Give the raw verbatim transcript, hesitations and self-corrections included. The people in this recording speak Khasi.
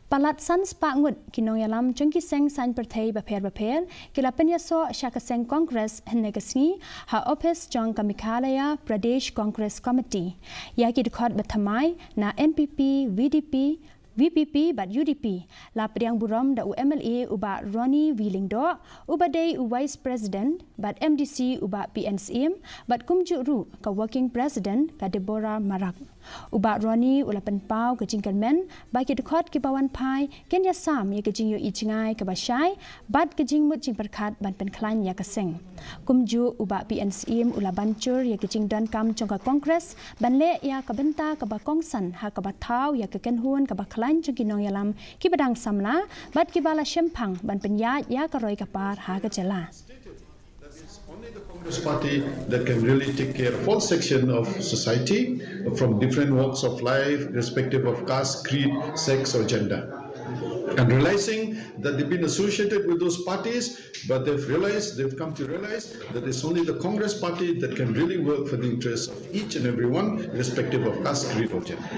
Palat san spah ngut ki nongïalam jong ki seng saiñ pyrthei bapher bapher ki la pynïasoh sha ka seng Congress hynne ka sngi ha ophis jong ka Meghalaya Pradesh Congress Committee. Ïa ki dkhot ba thymmai na N P P, V D P, V P P bad U D P la pdiang burom da u M L A u Bah Ronnie V Lyngdoh, uba dei u Vice President, bad M D C u Bah P N Syiem, bad kumjuh ruh ka Working President ka Deborah Marak. U Bah Ronnie u la pynpaw ka jingkyrmen ba ki dkhot kiba wan phai kin ïasam ïa ka jingïohi jngai kaba shai bad ka jingmut jingpyrkhat ban pynkhlaiñ ïa ka seng. Kumjuh u Bah P N Syiem u la ban jur ïa ka jingdonkam jong ka Congress ban leh ïa ka bynta kaba kongsan ha kaba thaw ïa ka kynhun kaba khlaiñ jong ki nongïalam kiba dang samla bad kiba la shemphang ban pynïaid ïa ka roi ka par ha ka jylla. That it's only the Congress Party that can really take care of all section of society from different walks of life, irrespective of caste, creed, sex, or gender. And realizing that they've been associated with those parties, but they've realized, they've come to realize that it's only the Congress Party that can really work for the interests of each and every one, irrespective of caste, creed, or gender.